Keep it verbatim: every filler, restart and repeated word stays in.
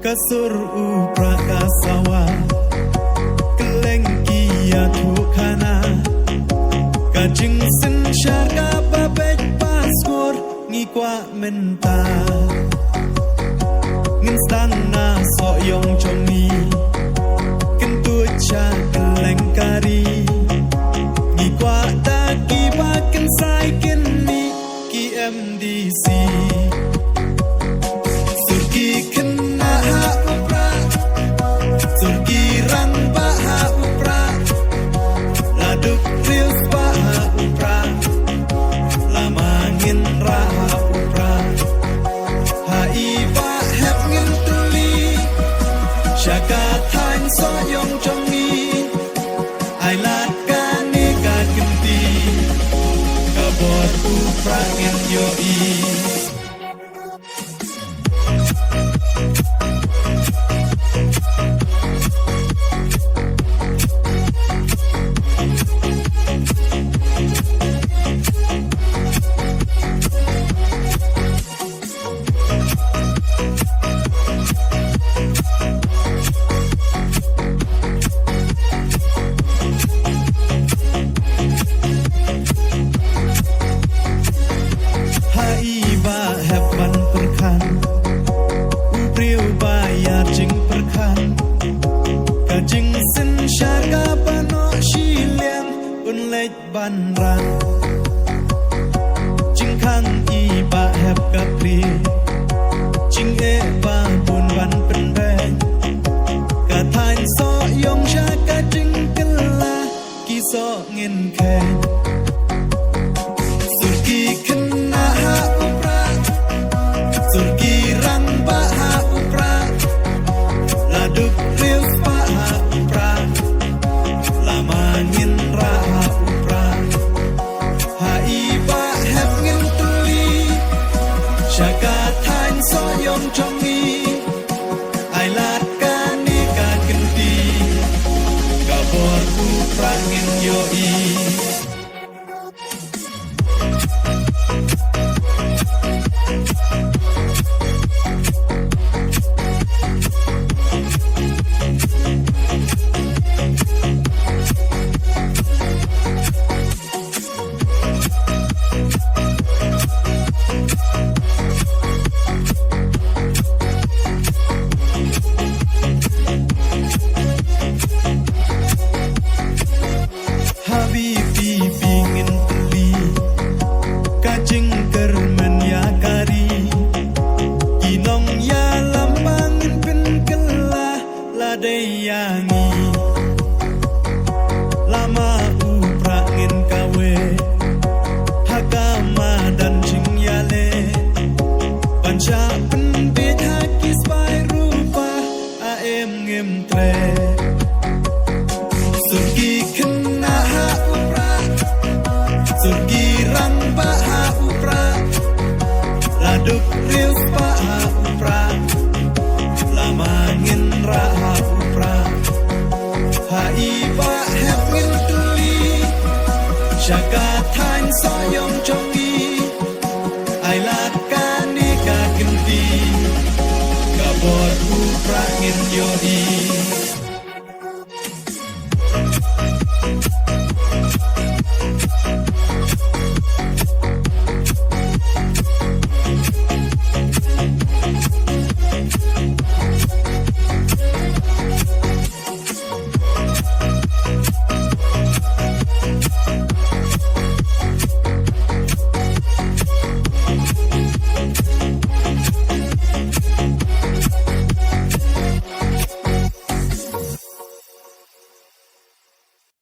Ka sur u prah ka sawa, kylleng ki ïathuh khana. Ka jingsynshar kaba beit ba skur ngi kwah mynta. Ngin sdang na Sohiong jong ngi, kyntu sha kylleng ka ri. Ngi kwah da kiba kynsai kynni ki M D C. Sur ki khynnah ha u prah, sur ki rangbah ha u prah, la duk riewspah ha u prah, la ma ngin rah ha u prah. Ha i Bah Hep ngin tylli sha ka thaiñ Sohiong jong ngi. Ai lad kane ka kynti, ka bor u prah ngin ïohi. Ha i Bah Hep ban pyrkhat, u briew ba ïar jingpyrkhat. Ka jingsynshar kaba noh shiliang un leit ban rah. Jingkhang i Bah Hep ka plie, jingeh ba bun ban pynbeit. Ka thaiñ Sohiong sha ka jingkylla, ki soh ngin kheiñ. Sur ki khynnah ha u prah, sur ki rangbah ha u prah, la duk riewspah ha u prah, la ma ngin rah ha u prah. Ha i Bah Hep ngin tylli sha ka thaiñ Sohiong jong ngi. Ai lad kane ka kynti, ka bor u prah ngin ïohi. Ha VPP ngin plie, ka jingkyrmen ïa ka ri. Ki nongïalam ba ngin pynkylla, la dei ïa ngi. La ma u prah ngin kawei, ha ka madan jingïaleh. Ban shah pynbeit ha ki spah rupa, a em ngim treh. Sur ki khynnah ha u prah, sur ki rangbah ha u prah, la duk riewspah ha u prah, la ma ngin rah ha u prah. Ha i Bah Hep ngin tylli sha ka thaiñ Sohiong jong ngi.